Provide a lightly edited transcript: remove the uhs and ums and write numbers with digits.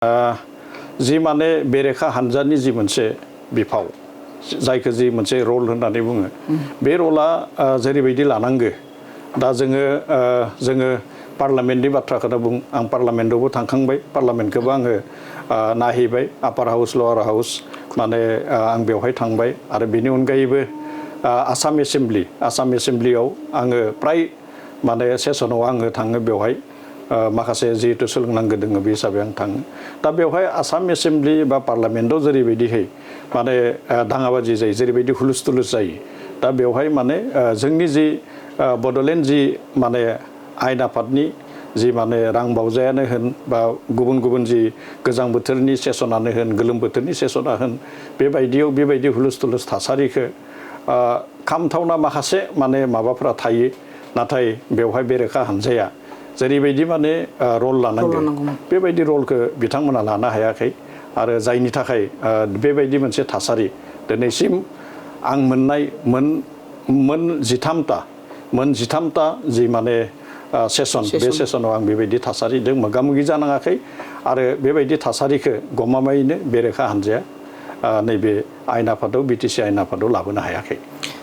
जि माने बेरेखा हानजानि जि मोनसे बिफाव जायखौ जि मोनसे रल होननानै बुङो बे रला जेरैबायदि लानांगो दा जोङो पार्लामेन्टनि बाथ्राखौनो बुं आं पार्लामेन्टआवबो थांखांबाय पार्लामेन्टखौबो आङो नायहैबाय आपार हाउस लवार हाउस माने आं बेवहाय थांबाय आरो बेनि अनगायैबो आसाम एसेम्ब्लियाव आङो प्राय माने सेसनाव आङो थाङो बेवहाय माखासे जिहेतु सोलोंनांगौ दङ बे हिसाबै आं थाङो दा बेवहाय आसाम एसेम्ब्लि बा पार्लामेन्टआव जेरैबायदिहै माने दाङाबाजि जायो जेरैबायदि हुलुस थुलुस जायो दा बेवहाय माने जोंनि जि बड'लेण्ड जि माने आयेन आफादनि जि माने रां बावजायानो होन बा गुबुन जि गोजां बोथोरनि सेसनानो होन गोलोम बोथोरनि सेसना होन बेबायदि हुलुस थुलुस थासारिखौ खामथावना माखासे माने माबाफोरा थायो नाथाय बेवहाय बेरेखा हानजाया जेरैबायदि माने रल लानांगौ बेबायदि रलखौ बिथांमोना लानो हायाखै आरो जायनि थाखाय बेबायदि मोनसे थासारि दिनैसिम आं मोननाय मोन 13ता जि माने सेसन बे सेसनाव आं बेबायदि थासारिजों मोगा मोगि जानाङाखै आरो बेबायदि थासारिखौ गमामायैनो बेरेखा हानजाया नैबे आयेन आफादाव बिटिसि आयेन आफादाव लाबोनो हायाखै।